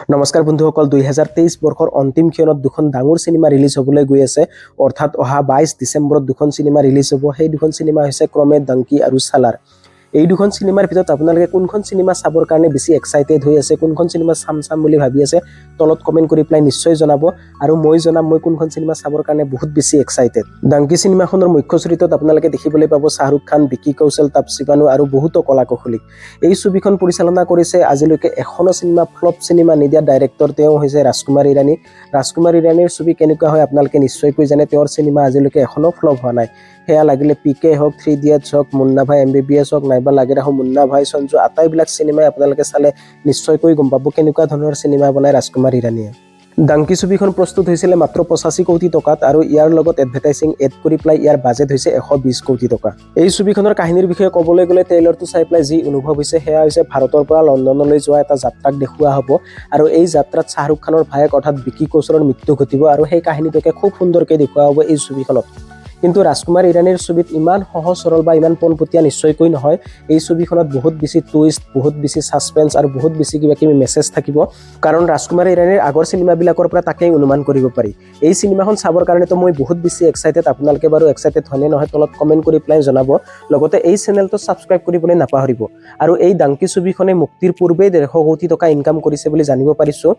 নমস্কাৰ বন্ধুসকল, 2023 বৰ্ষৰ অন্তিম ক্ষণত দুখন ডাঙৰ চিনেমা ৰিলিজ হ'বলৈ গৈ আছে। অৰ্থাৎ অহা 22 ডিচেম্বৰত দুখন চিনেমা ৰিলিজ হ'ব। সেই দুখন চিনেমা হৈছে ক্ৰমে ডাংকি আৰু চালাৰ। এই দুখন চিনেমাৰ ভিতৰত আপোনালোকে কোনখন চিনেমা চাবৰ কাৰণে বেছি এক্সাইটেড হৈ আছে, কোনখন চিনেমা চাম চাম বুলি ভাবি আছে, তলত কমেণ্ট কৰি পেলাই নিশ্চয় জনাব। আৰু মই জনাম মই কোনখন চিনেমা চাবৰ কাৰণে বহুত বেছি এক্সাইটেড। ডাংকি চিনেমাখনৰ মুখ্য চৰিত্ৰত আপোনালোকে দেখিবলৈ পাব শ্বাহৰুখ খান, বিকি কৌশল, তাপসী পানু আৰু বহুতো কলা কুশলীক। এই ছবিখন পৰিচালনা কৰিছে আজিলৈকে এখনো চিনেমা ফ্লপ চিনেমা নিদিয়া ডাইৰেক্টৰ, তেওঁ হৈছে ৰাজকুমাৰ ইৰাণী। ৰাজকুমাৰ ইৰাণীৰ ছবি কেনেকুৱা হয় আপোনালোকে নিশ্চয়কৈ জানে। তেওঁৰ চিনেমা আজিলৈকে এখনো ফ্লপ হোৱা নাই। সেয়া লাগিলে পি কে হওক, থ্ৰী ইডিয়টছ হওক, মুন্না ভাই এমবিবিএছ হওক, নাইবা লাগে ৰাখো মুন্না ভাই সঞ্জু, আটাইবিলাক চিনেমাই আপোনালোকে চালে নিশ্চয়কৈ গম পাব কেনেকুৱা ধৰণৰ চিনেমা বনায় ৰাজকুমাৰ ইৰাণীয়ে। ডাংকি ছবিখন প্ৰস্তুত হৈছিলে মাত্ৰ 85 কোটি টকাত আৰু ইয়াৰ লগত এডভাৰটাইজিং এড কৰি পেলাই ইয়াৰ বাজেট হৈছে 120 কোটি টকা। এই ছবিখনৰ কাহিনীৰ বিষয়ে ক'বলৈ গ'লে ট্ৰেইলাৰটো চাই পেলাই যি অনুভৱ হৈছে, সেয়া হৈছে ভাৰতৰ পৰা লণ্ডনলৈ যোৱা এটা যাত্ৰাক দেখুওৱা হ'ব আৰু এই যাত্ৰাত শ্বাহৰুখ খানৰ ভায়েক অৰ্থাৎ বিকি কৌশলৰ মৃত্যু ঘটিব আৰু সেই কাহিনীটোকে খুব সুন্দৰকৈ দেখুওৱা হ'ব এই ছবিখনত। কিন্তু ৰাজকুমাৰ ইৰাণীৰ ছবিত ইমান সহজ সৰল বা ইমান পোনপটীয়া নিশ্চয়কৈ নহয়। এই ছবিখনত বহুত বেছি টুইষ্ট, বহুত বেছি ছাছপেঞ্চ আৰু বহুত বেছি কিবা কিবি মেছেজ থাকিব। কাৰণ ৰাজকুমাৰ ইৰাণীৰ আগৰ চিনেমাবিলাকৰ পৰা তাকেই অনুমান কৰিব পাৰি। এই চিনেমাখন চাবৰ কাৰণেতো মই বহুত বেছি এক্সাইটেড। আপোনালোকে বাৰু এক্সাইটেড হয়নে নহয়, তলত কমেণ্ট কৰি পেলাই জনাব। লগতে এই চেনেলটো ছাবস্ক্ৰাইব কৰিবলৈ নাপাহৰিব। আৰু এই ডাংকি ছবিখনে মুক্তিৰ পূৰ্বেই 150 কোটি টকা ইনকাম কৰিছে বুলি জানিব পাৰিছোঁ।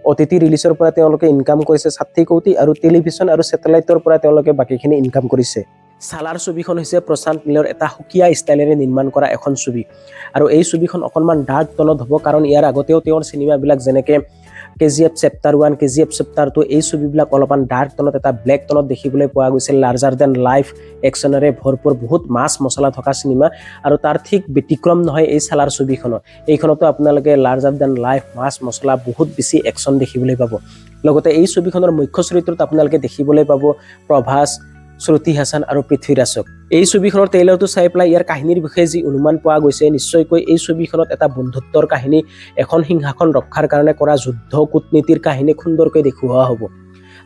অ'টিটি ৰিলিজৰ পৰা তেওঁলোকে ইনকাম কৰিছে 60 কোটি আৰু টেলিভিছন আৰু ছেটেলাইটৰ পৰা তেওঁলোকে বাকীখিনি ইনকাম কৰিছে। চালাৰ ছবিখন হৈছে প্ৰশান্ত নীলৰ এটা সুকীয়া ষ্টাইলেৰে নিৰ্মাণ কৰা এখন ছবি আৰু এই ছবিখন অকণমান ডাৰ্ক টনত হ'ব। কাৰণ ইয়াৰ আগতেও তেওঁৰ চিনেমাবিলাক, যেনেকৈ কেজিএফ চেপ্টাৰ 1, কেজিএফ চেপ্টাৰ 2, এই ছবিবিলাক অলপমান ডাৰ্ক টনত, এটা ব্লেক টনত দেখিবলৈ পোৱা গৈছিল। লাৰ্জাৰ then life একশ্যনেৰে ভৰপূৰ, বহুত মাছ মছলা থকা চিনেমা আৰু তাৰ ঠিক ব্যতিক্ৰম নহয় এই চালাৰ ছবিখনত। এইখনতো আপোনালোকে লাৰ্জাৰ then life, মাছ মছলা, বহুত বেছি একশ্যন দেখিবলৈ পাব। লগতে এই ছবিখনৰ মুখ্য চৰিত্ৰত আপোনালোকে দেখিবলৈ পাব প্ৰভাস, শ্ৰুতি হাছান আৰু পৃথ্বীৰাজক। এই ছবিখনৰ ট্ৰেইলাৰটো চাই পেলাই ইয়াৰ কাহিনীৰ বিষয়ে যি অনুমান পোৱা গৈছে, নিশ্চয়কৈ এই ছবিখনত এটা বন্ধুত্বৰ কাহিনী, এখন সিংহাসন ৰক্ষাৰ কাৰণে কৰা যুদ্ধ, কূটনীতিৰ কাহিনী সুন্দৰকৈ দেখুওৱা হ'ব।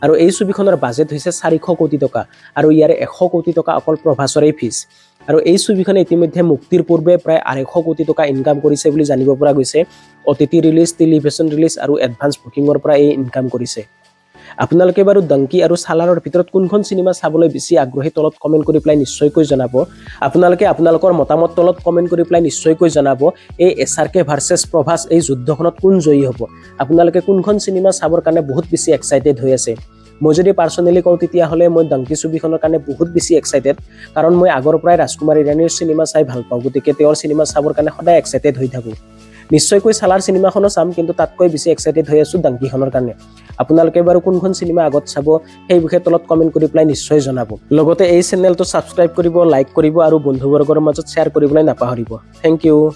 আৰু এই ছবিখনৰ বাজেট হৈছে 400 কোটি টকা আৰু ইয়াৰে 100 কোটি টকা অকল প্ৰভাসৰেই ফিজ। আৰু এই ছবিখনে ইতিমধ্যে মুক্তিৰ পূৰ্বে প্ৰায় 250 কোটি টকা ইনকাম কৰিছে বুলি জানিব পৰা গৈছে। অ'টিটি ৰিলিজ, টেলিভিছন ৰিলিজ আৰু এডভান্স বুকিঙৰ পৰা এই ইনকাম কৰিছে। আপোনালোকে বাৰু ডংকি আৰু চালাৰৰ ভিতৰত কোনখন চিনেমা চাবলৈ বেছি আগ্ৰহী, তলত কমেণ্ট কৰি পেলাই নিশ্চয়কৈ জনাব। আপোনালোকে আপোনালোকৰ মতামত তলত কমেণ্ট কৰি পেলাই নিশ্চয়কৈ জনাব। এই এছআৰকে ভাৰ্চেছ প্ৰভাস, এই যুদ্ধখনত কোন জয়ী হ'ব? আপোনালোকে কোনখন চিনেমা চাবৰ কাৰণে বহুত বেছি এক্সাইটেড হৈ আছে? মই যদি পাৰ্চনেলি কওঁ, তেতিয়াহ'লে মই ডংকি ছবিখনৰ কাৰণে বহুত বেছি এক্সাইটেড। কাৰণ মই আগৰ পৰাই ৰাজকুমাৰ ইৰাণীৰ চিনেমা চাই ভাল পাওঁ। গতিকে তেওঁৰ চিনেমা চাবৰ কাৰণে সদায় এক্সাইটেড হৈ থাকোঁ। নিশ্চয়কৈ চালাৰ চিনেমাখনো চাম, কিন্তু তাতকৈ বেছি এক্সাইটেড হৈ আছোঁ ডাংকিখনৰ কাৰণে। আপোনালোকে বাৰু কোনখন চিনেমা আগত চাব, সেই বিষয়ে তলত কমেণ্ট কৰি পেলাই নিশ্চয় জনাব। লগতে এই চেনেলটো ছাবস্ক্ৰাইব কৰিব, লাইক কৰিব আৰু বন্ধুবৰ্গৰ মাজত শ্বেয়াৰ কৰিবলৈ নাপাহৰিব। Thank U.